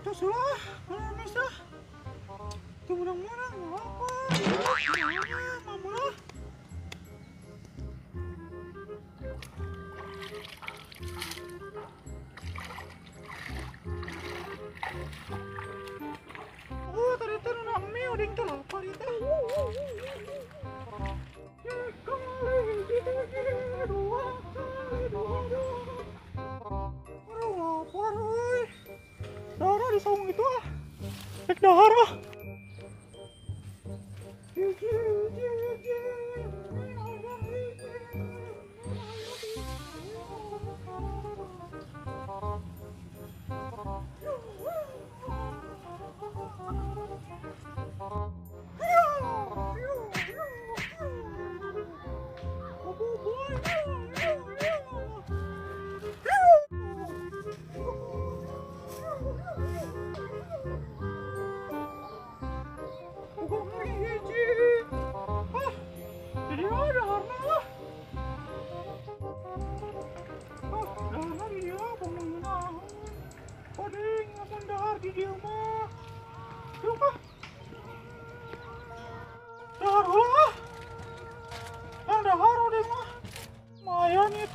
Terus lah, mana bisa? Tuh menang-menang, apa? Mama. Oh, tadi teh nu mie uding teh lapar ieu teh. Dua kali dua dua. Aduh, lapar euy. Dahar di saung itu ah. Rek dahar ah.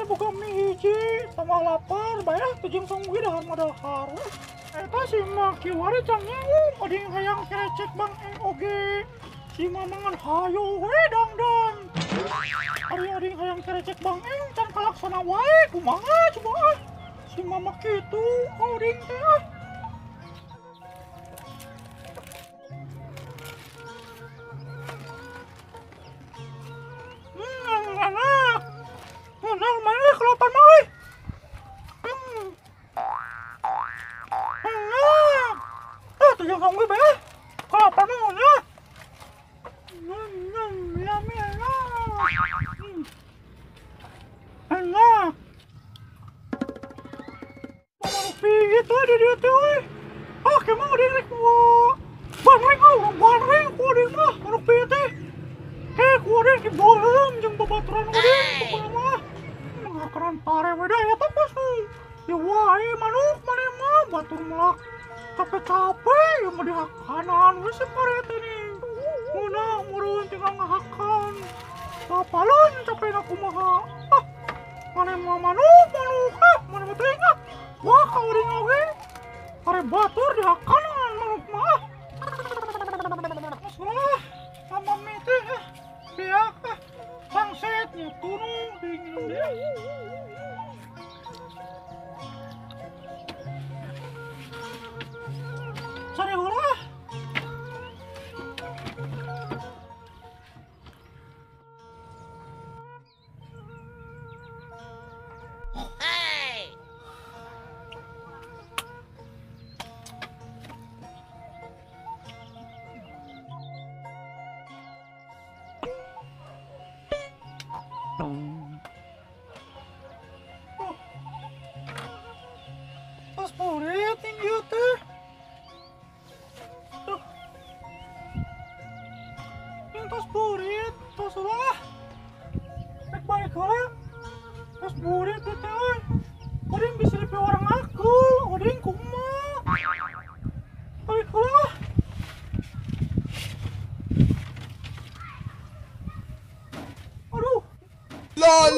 Buka mie hiji tambah lapar bayar tujung sungguh dahar mah dahar eta si mah kiwari cangeng oding hayang kerecek bang oge si mamangan hayo we dangdan ari oding hayang kerecek bang eng can kalaksana wae kumaha coba ah si mama kitu oding teh ah. Enak. Nah, lumayan lah kelapan mah euy. Enak. Ah, tujuh kamu gue bae. Kelapan mah enak. Yummy enak. Enak. Pigi tuh di dieu teh euy. Ah, kemah udah rek gua. Banreng ah, banreng ku deui mah manuk pieu teh. Heh, ku deui di bolem jeung babaturan udah pokona mah. Makanan pare we dah eta mah ya wae manuk maneh mah batur melak capek-capek ya mah dihakanan we si pare teh nih. Meunang meureun tinggal ngahakan. Sapalun capekna kumaha. Ah, maneh mah manuk manuk ah maneh mah teuing ah. Wah ka uring oge. Pare batur dihakanan manuk mah. Masalah sama mie teh ah. Beak ah. Sangsetnya tunu dingin deh. Sore heula. Hey. Oh. Tos burit tinggi teh. Tuh. Yang tos burit, tos ulah. Rek balik heula. Tos burit teh euy. Oding bisa dipi orang aku, oding kumaha. Balik heula. Aduh. LOL.